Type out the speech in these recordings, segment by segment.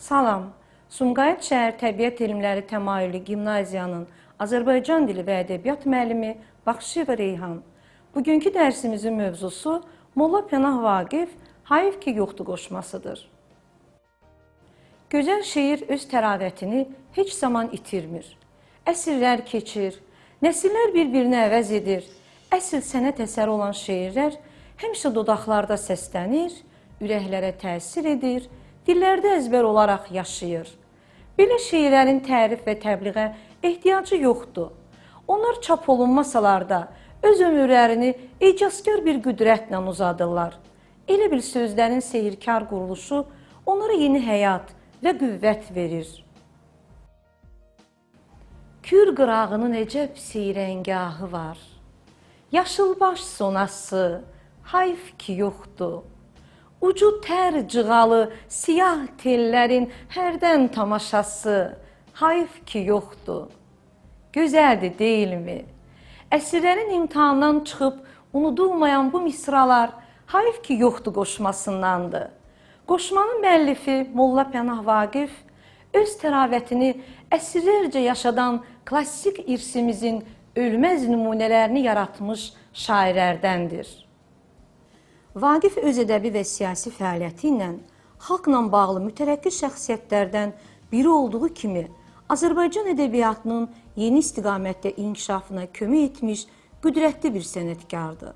Salam. Sumqayıt şəhər Təbiət Elmləri Təmayüllü Gimnaziyanın Azərbaycan dili və ədəbiyyat müəllimi Baxşıyeva Reyhan. Bugünkü dərsimizin mövzusu Molla Pənah Vaqif Hayıf ki yoxdur qoşmasıdır. Gözəl şeir öz təravətini heç zaman itirmir. Əsrlər keçir, nəsillər bir-birini əvəz edir. Əsl sənət əsəri olan şeirlər həmişə dodaqlarda səslənir, ürəklərə təsir edir, dillərdə əzbər olaraq yaşayır. Belə şeirlərin tərif və təbliğə ehtiyacı yoxdur. Onlar çap olunmasalar da öz ömürlərini ecazkar bir qüdrətlə uzadırlar. Elə bir sözlərin sehirkar quruluşu onlara yeni həyat və qüvvət verir. Kür qırağının əcəb seyrəngahı var. Yaşılbaş sonası, hayf ki yoxdur. Ucu tər cığalı siyah tellərin hərdən tamaşası, hayf ki yoxdur. Gözəldir, deyilmi? Əsrlərin imtahandan çıxıb unudulmayan bu misralar hayf ki yoxdur qoşmasındandır. Qoşmanın müəllifi Molla Pənah Vaqif öz təravətini əsrlərcə yaşadan klassik irsimizin ölməz nümunələrini yaratmış şairlərdəndir. Vaqif öz ədəbi və siyasi fəaliyyəti ilə xalqla bağlı mütərəqqi şəxsiyyətlərdən biri olduğu kimi Azərbaycan ədəbiyyatının yeni istiqamətdə inkişafına kömək etmiş qüdrətli bir sənətkardır.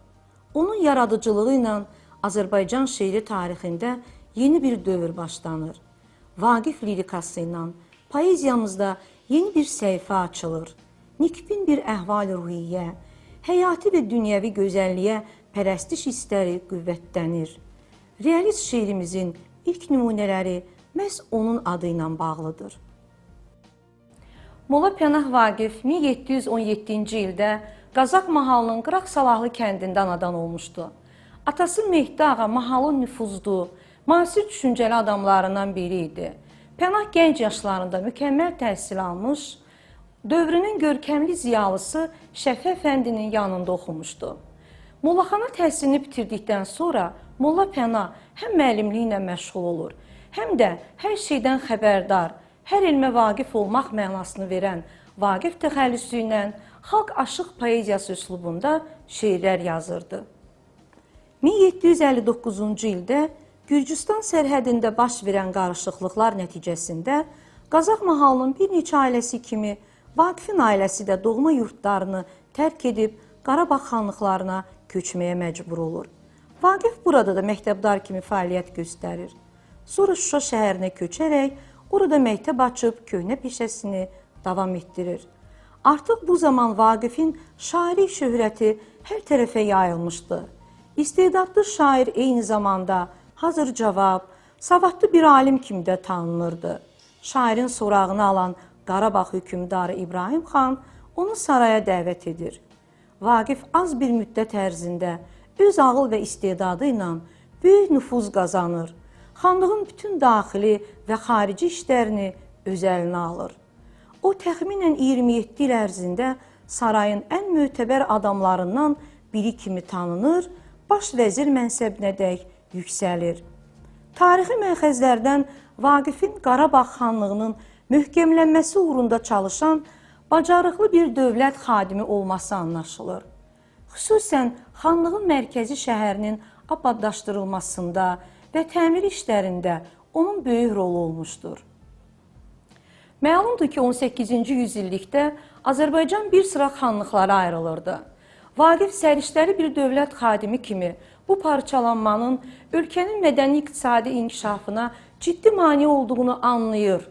Onun yaradıcılığı ilə Azərbaycan şeiri tarixində yeni bir dövr başlanır. Vaqif lirikası ilə poeziyamızda yeni bir səhifə açılır. Nikbin bir əhval-ruhiyyə, həyati və dünyəvi gözəlliyə pərəstiş hissləri qüvvətlənir. Realist şeirimizin ilk nümunələri məhz onun adı ilə bağlıdır. Molla Pənah Vaqif 1717-ci ildə Qazax mahalının Qıraq Salahlı kəndində anadan olmuşdu. Atası Mehdi ağa mahalın nüfuzlu, müasir düşüncəli adamlarından biri idi. Pənah gənc yaşlarında mükəmməl təhsil almış, dövrünün görkəmli ziyalısı Şəfi Əfəndinin yanında oxumuşdu. Mollaxana təhsilini bitirdikdən sonra Molla Pənah həm müəllimliklə məşğul olur, həm də hər şeydən xəbərdar, hər elmə vaqif olmaq mənasını verən Vaqif təxəllüsü ilə xalq aşıq poeziyası üslubunda şeirlər yazırdı. 1759-cu ildə Gürcüstan sərhədində baş verən qarışıqlıqlar nəticəsində Qazax mahalının bir neçə ailəsi kimi Vaqifin ailəsi də doğma yurtlarını tərk edib Qarabağ xanlıqlarına köçməyə məcbur olur. Vaqif burada da məktəbdar kimi fəaliyyət göstərir. Sonra Şuşa şəhərinə köçərək orada məktəb açıb köhnə peşəsini davam etdirir. Artıq bu zaman Vaqifin şairi şöhrəti hər tərəfə yayılmışdı. İstedadlı şair eyni zamanda hazır cavab, savadlı bir alim kimi də tanınırdı. Şairin sorağını alan Qarabağ hökmdarı İbrahim xan onu saraya dəvət edir. Vaqif az bir müddət ərzində öz ağıl və istedadı ilə böyük nüfuz qazanır. Xanlığın bütün daxili və xarici işlərini öz əlinə alır. O təxminən 27 il ərzində sarayın ən mötəbər adamlarından biri kimi tanınır, baş vəzir mənsəbinədək yüksəlir. Tarixi məxəzlərdən Vaqifin Qarabağ xanlığının möhkəmlənməsi uğrunda çalışan bacarıqlı bir dövlət xadimi olması anlaşılır. Xüsusən xanlığın mərkəzi şəhərinin abadlaşdırılmasında və təmir işlərində onun böyük rolu olmuşdur. Məlumdur ki, 18-ci yüzillikdə Azərbaycan bir sıra xanlıqlara ayrılırdı. Vaqif səriştəli bir dövlət xadimi kimi bu parçalanmanın ölkənin mədəni-iqtisadi inkişafına ciddi mane olduğunu anlayır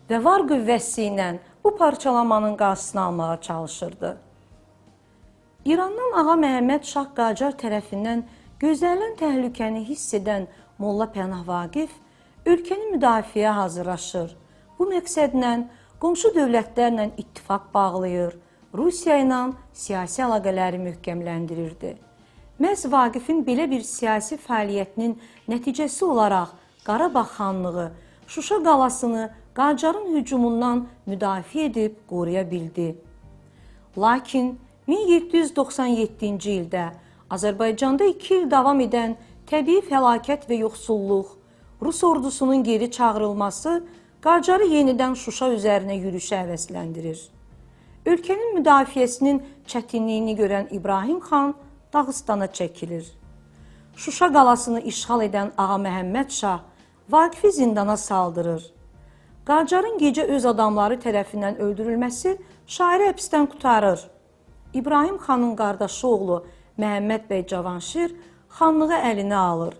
və var qüvvəsi ilə bu parçalamanın qarşısını almağa çalışırdı. İrandan Ağa Məhəmməd Şah Qacar tərəfindən gözlənilən təhlükəni hiss edən Molla Pənah Vaqif ölkəni müdafiəyə hazırlaşır. Bu məqsədlə qonşu dövlətlərlə ittifaq bağlayır, Rusiya ilə siyasi əlaqələri möhkəmləndirirdi. Məhz Vaqifin belə bir siyasi fəaliyyətinin nəticəsi olaraq Qarabağ xanlığı Şuşa qalasını Qacarın hücumundan müdafiə edib qoruya bildi. Lakin 1797-ci ildə Azərbaycanda 2 il davam edən təbii fəlakət və yoxsulluq, Rus ordusunun geri çağırılması Qacarı yenidən Şuşa üzərinə yürüşə həvəsləndirir. Ölkənin müdafiəsinin çətinliyini görən İbrahim xan Dağıstana çəkilir. Şuşa qalasını işğal edən Ağa Məhəmməd Şah Vaqifi zindana saldırır. Qacarın gecə öz adamları tərəfindən öldürülməsi şairi həbsdən qurtarır. İbrahim xanın qardaşı oğlu Məhəmməd bəy Cavanşir xanlığı əlinə alır.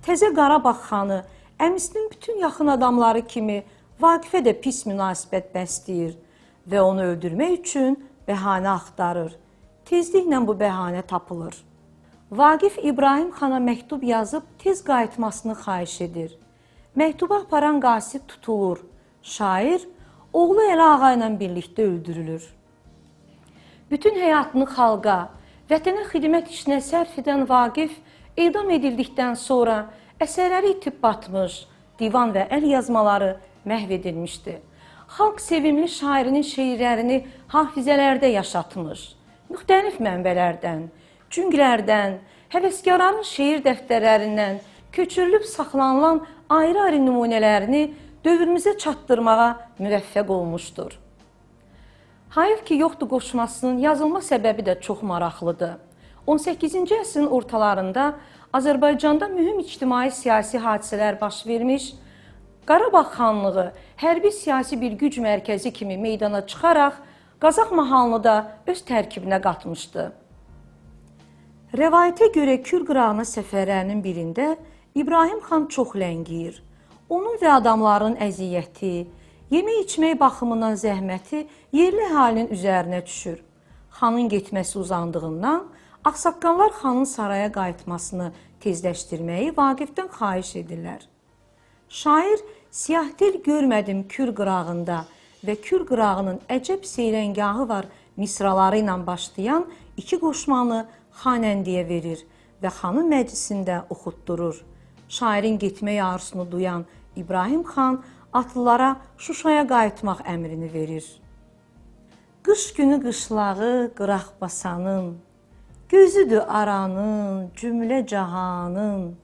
Təzə Qarabağ xanı əmisinin bütün yaxın adamları kimi Vaqifə də pis münasibət bəsləyir və onu öldürmək üçün bəhanə axtarır. Tezliklə bu bəhanə tapılır. Vaqif İbrahim xana məktub yazıb tez qayıtmasını xahiş edir. Məktubu aparan qasid tutulur. Şair oğlu Əli ağa ilə birlikdə öldürülür. Bütün həyatını xalqa, vətənə xidmət işinə sərf edən Vaqif edam edildikdən sonra əsərləri itib batmış, divan və əl yazmaları məhv edilmişdi. Xalq sevimli şairinin şeirlərini hafizələrdə yaşatmış. Müxtəlif mənbələrdən, cünglərdən, həvəskarların şeir dəftərlərindən köçürülüb saxlanılan ayrı-ayrı nümunələrini dövrümüzə çatdırmağa müvəffəq olmuşdur. Hayıf ki, yoxdur qoşmasının yazılma səbəbi də çox maraqlıdır. 18-ci əsrin ortalarında Azərbaycanda mühüm ictimai-siyasi hadisələr baş vermiş, Qarabağ xanlığı hərbi siyasi bir güc mərkəzi kimi meydana çıxaraq Qazax mahalını da öz tərkibinə qatmışdı. Rəvayətə görə Kür qırağına səfərlərinin birində İbrahim xan çox ləngiyir. Onun və adamlarının əziyyəti, yemək-içmək baxımından zəhməti yerli əhalinin üzərinə düşür. Xanın getməsi uzandığından ağsaqqallar xanın saraya qayıtmasını tezləşdirməyi Vaqifdən xahiş edirlər. Şair siyah tel görmədim Kür qırağında və Kür qırağının əcəb seyrəngahı var misraları ilə başlayan iki qoşmanı xanəndiyə verir və xanın məclisində oxutdurur. Şairin getmək arzusunu duyan İbrahim xan atlılara Şuşaya qayıtmaq əmrini verir. Qış günü qışlağı qıraq basanın, gözüdür aranın, cümlə cahanın,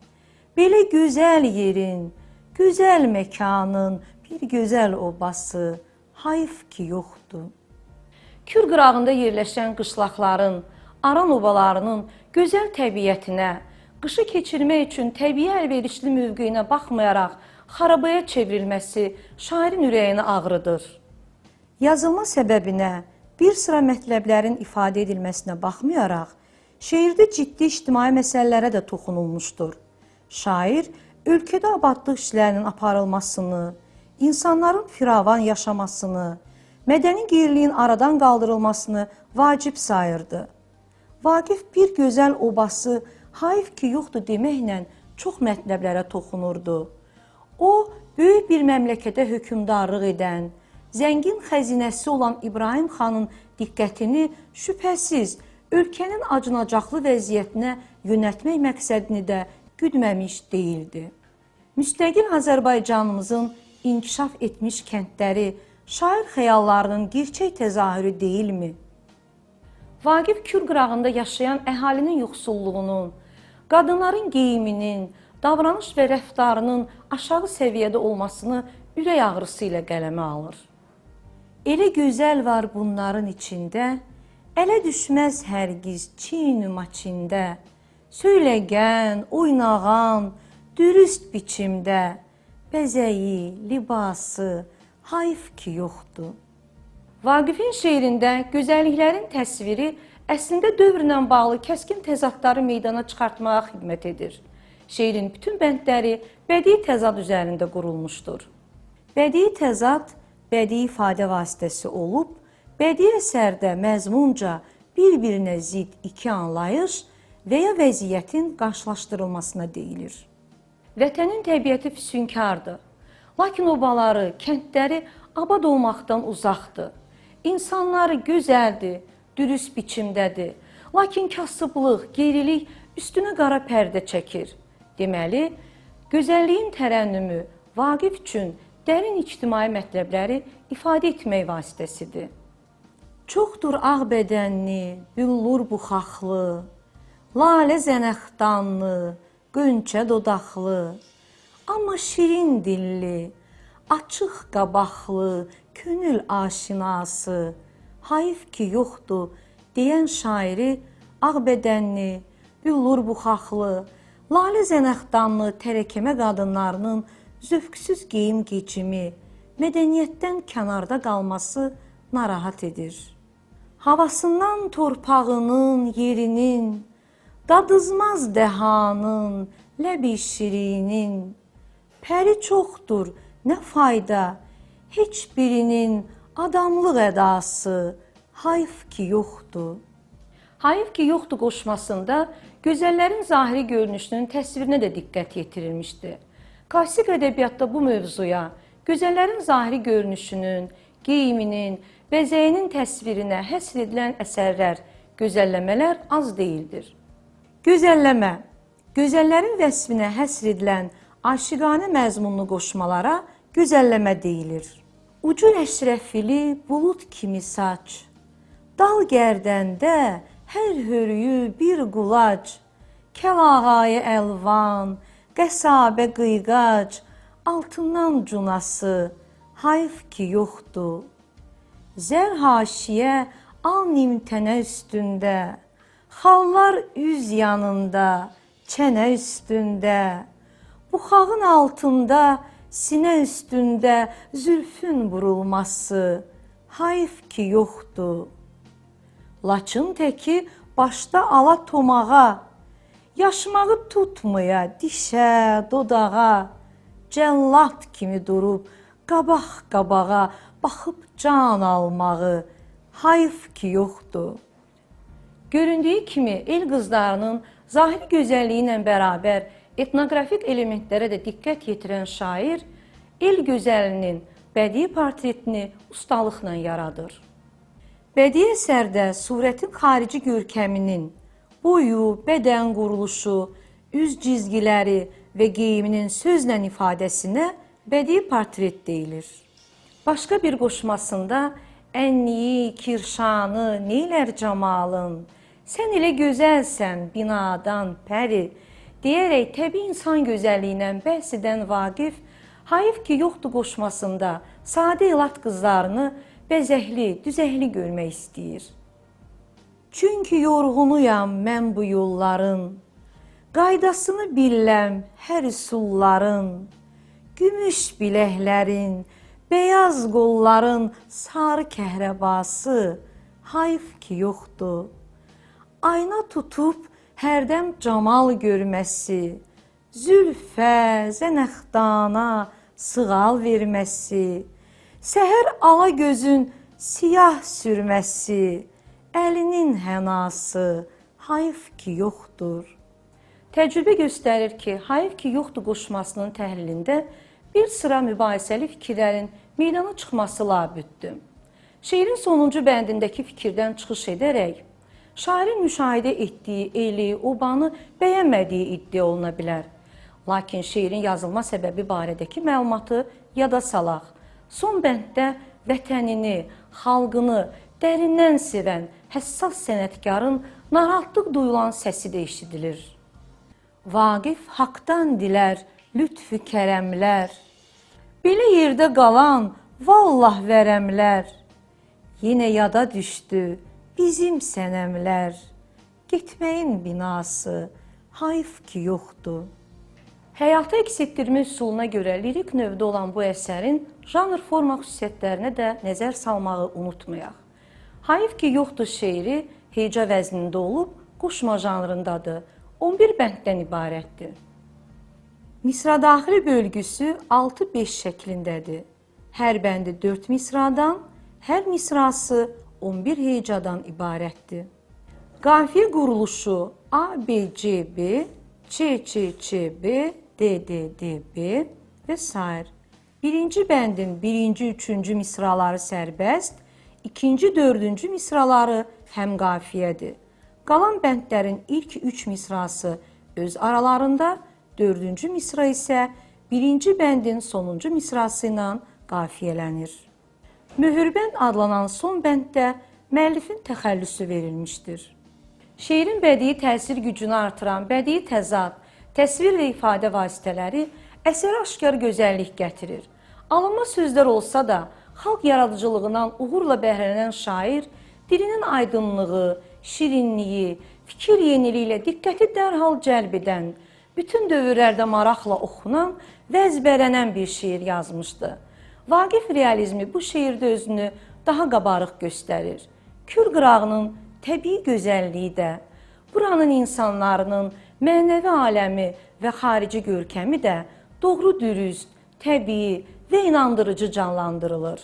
belə gözəl yerin, gözəl məkanın, bir gözəl obası, hayıf ki yoxdur. Kür qırağında yerləşən qışlaqların, Aran obalarının gözəl təbiətinə, qışı keçirmək üçün təbii əlverişli mövqeyinə baxmayaraq xarabaya çevrilməsi şairin ürəyini ağrıdır. Yazılma səbəbinə bir sıra mətləblərin ifadə edilməsinə baxmayaraq, şeirdə ciddi ictimai məsələlərə də toxunulmuşdur. Şair ölkədə abadlıq işlərinin aparılmasını, insanların firavan yaşamasını, mədəni geriliyin aradan qaldırılmasını vacib sayırdı. Vaqif bir gözəl obası hayıf ki yoxdur deməklə çox mətləblərə toxunurdu. O, böyük bir məmləkətə hökmdarlıq edən, zəngin xəzinəsi olan İbrahim xanın diqqətini şübhəsiz ölkənin acınacaqlı vəziyyətinə yönəltmək məqsədini də güdməmiş deyildi. Müstəqil Azərbaycanımızın inkişaf etmiş kəndləri şair xəyallarının gerçək təzahürü deyilmi? Vaqif Kür qırağında yaşayan əhalinin yoxsulluğunun, qadınların geyiminin, davranış və rəftarının aşağı səviyyədə olmasını ürək ağrısı ilə qələmə alır. Elə gözəl var bunların içində, ələ düşməz hərgiz çin-ü maçində, söyləgən, oynağan, dürüst biçimdə, bəzəyi, libası, hayıf ki yoxdur. Vaqifin şeirində gözəlliklərin təsviri əslində dövrlə bağlı kəskin təzadları meydana çıxartmağa xidmət edir. Şeirin bütün bəndləri bədii təzad üzərində qurulmuşdur. Bədii təzad, bədii ifadə vasitəsi olub, bədii əsərdə məzmunca bir-birinə zid iki anlayış və ya vəziyyətin qarşılaşdırılmasına deyilir. Vətənin təbiəti füsunkardır. Lakin obaları, kəndləri abad olmaqdan uzaqdır. İnsanları gözəldir, dürüst biçimdədir. Lakin kasıblıq, gerilik üstünə qara pərdə çəkir. Deməli, gözəlliyin tərənnümü Vaqif üçün dərin ictimai mətləbləri ifadə etmək vasitəsidir. Çoxdur ağ bədənli, büllur buxaqlı, lalə zənəxdanlı, qönçə dodaqlı. Amma şirin dilli, açıq qabaqlı, könül aşinası, hayf ki yoxdur deyən şairi ağ bədənli, büllur buxaqlı, lalə zənəxdanlı tərəkəmə qadınlarının zövqsüz geyim keçimi, mədəniyyətdən kənarda qalması narahat edir. Havasından torpağının, yerinin, dadızmaz dəhanın, ləbi şirinin, pəri çoxdur, nə fayda, heç birinin adamlıq ədası, hayf ki yoxdur. Hayf ki yoxdur qoşmasında gözəllərin zahiri görünüşünün təsvirinə də diqqət yetirilmişdi. Klassik ədəbiyyatda bu mövzuya, gözəllərin zahiri görünüşünün, geyiminin, bəzəyinin təsvirinə həsr edilən əsərlər, gözəlləmələr az deyildir. Gözəlləmə, gözəllərin vəsfinə həsr edilən aşiqanə məzmunlu qoşmalara gözəlləmə deyilir. Ucu əşrəfili bulud kimi saç, dal gərdəndə hər hörüyü bir qulac, kəlağayı əlvan, qəsabə qıyqac, altından cunası, hayf ki yoxdur. Zər haşiyə al nimtənə üstündə, xallar üz yanında, çənə üstündə, buxağın altında, sinə üstündə zülfün burulması, hayf ki yoxdur. Laçın təki başda ala tomağa, yaşmağı tutmaya dişə, dodağa, cəllad kimi durub qabaq qabağa baxıb can almağı, hayf ki yoxdur. Göründüyü kimi el qızlarının zahiri gözəlliyi ilə bərabər etnoqrafik elementlərə də diqqət yetirən şair, el gözəlinin bədii portretini ustalıqla yaradır. Bədii əsərdə surətin xarici görkəminin, boyu, bədən quruluşu, üz cizgiləri və geyiminin sözlə ifadəsinə bədii portret deyilir. Başqa bir qoşmasında ənniyi, kirşanı, neylər camalın, sən elə gözəlsən binadan pəri deyərək təbii insan gözəlliyi ilə bəhs edən Vaqif, hayf ki yoxdur qoşmasında sadə elat qızlarını bəzəkli, düzəkli görmək istəyir. Çünki yorğunuyam mən bu yolların, qaydasını biləm hər üsulların, gümüş biləklərin, beyaz qolların sarı kəhrəbası, hayf ki yoxdur. Ayna tutub hərdəm camal görməsi, zülfə, zənəxdana sığal verməsi, səhər ala gözün siyah sürməsi, əlinin hənası, hayf ki yoxdur. Təcrübə göstərir ki, hayf ki yoxdur qoşmasının təhlilində bir sıra mübahisəli fikirlərin meydana çıxması labüddür. Şeirin sonuncu bəndindəki fikirdən çıxış edərək, şairin müşahidə etdiyi eli, obanı bəyənmədiyi iddia oluna bilər. Lakin şeirin yazılma səbəbi barədəki məlumatı yada salaq. Son bənddə vətənini, xalqını dərindən sevən həssas sənətkarın narahatlıq duyulan səsi də eşidilir. Vaqif haqdan dilər lütfü kərəmlər, belə yerdə qalan vallah vərəmlər, yenə yada düşdü bizim sənəmlər, getməyin binası hayf ki yoxdur. Həyata əks etdirmə üsuluna görə lirik növdə olan bu əsərin janr forma xüsusiyyətlərinə də nəzər salmağı unutmayaq. Hayf ki yoxdur şeiri heca vəznində olub, qoşma janrındadır. 11 bənddən ibarətdir. Misradaxili bölgüsü 6-5 şəklindədir. Hər bəndi 4 misradan, hər misrası 11 hecadan ibarətdir. Qafiyə quruluşu A, B, C, B, C, C, C, B, D, D, D, B və sair. Birinci bəndin birinci, üçüncü misraları sərbəst, ikinci, dördüncü misraları həm qafiyədir. Qalan bəndlərin ilk üç misrası öz aralarında, dördüncü misra isə birinci bəndin sonuncu misrası ilə qafiyələnir. Möhürbənd adlanan son bənddə müəllifin təxəllüsü verilmişdir. Şeirin bədii təsir gücünü artıran bədii təzad, təsvir və ifadə vasitələri əsərə aşkar gözəllik gətirir. Alınma sözlər olsa da, xalq yaradıcılığından uğurla bəhrələnən şair dilinin aydınlığı, şirinliyi, fikir yeniliyi ilə diqqəti dərhal cəlb edən, bütün dövrlərdə maraqla oxunan və əzbərlənən bir şeir yazmışdı. Vaqif realizmi bu şeirdə özünü daha qabarıq göstərir. Kür qırağının təbii gözəlliyi də, buranın insanlarının mənəvi aləmi və xarici görkəmi də doğru dürüst, təbii və inandırıcı canlandırılır.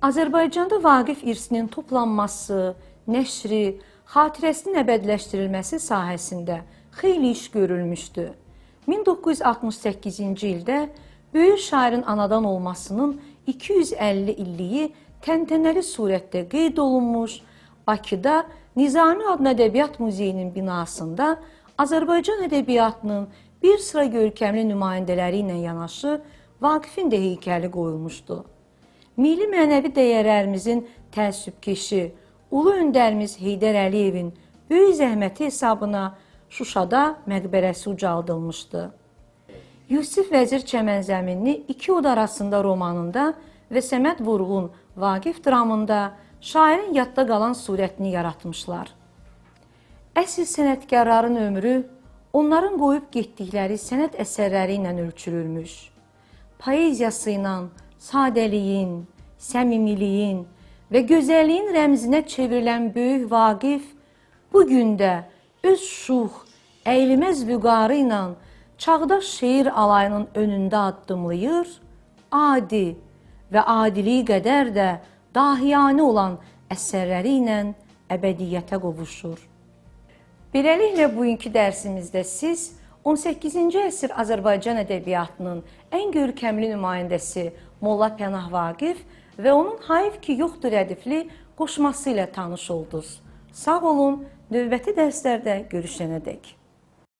Azərbaycanda Vaqif irsinin toplanması, nəşri, xatirəsinin əbədiləşdirilməsi sahəsində xeyli iş görülmüşdü. 1968-ci ildə böyük şairin anadan olmasının 250 illiyi təntənəli surətdə qeyd olunmuş, Bakıda Nizami adına Ədəbiyyat Muzeyinin binasında Azərbaycan ədəbiyyatının bir sıra görkəmli nümayəndələri ilə yanaşı Vaqifin də heykəli qoyulmuşdu. Milli mənəvi dəyərlərimizin təəssübkeşi, ulu öndərimiz Heydər Əliyevin böyük zəhməti hesabına Şuşada məqbərəsi ucaldılmışdı. Yusif Vəzir Çəmənzəminli İki Od Arasında romanında və Səməd Vurğun Vaqif dramında şairin yadda qalan surətini yaratmışlar. Əsl sənətkarların ömrü onların qoyub getdikləri sənət əsərləri ilə ölçülürmüş. Poeziyası ilə sadəliyin, səmimiliyin və gözəlliyin rəmzinə çevrilən böyük Vaqif bu gün də öz şux, əyilməz vüqarı ilə çağdaş şeir alayının önündə addımlayır, adi və adiliyi qədər də dahiyanə olan əsərləri ilə əbədiyyətə qovuşur. Beləliklə, bugünkü dərsimizdə siz 18-ci əsr Azərbaycan ədəbiyyatının ən görkəmli nümayəndəsi Molla Pənah Vaqif və onun Hayf ki yoxdur rədifli qoşması ilə tanış oldunuz. Sağ olun, növbəti dərslərdə görüşənədək.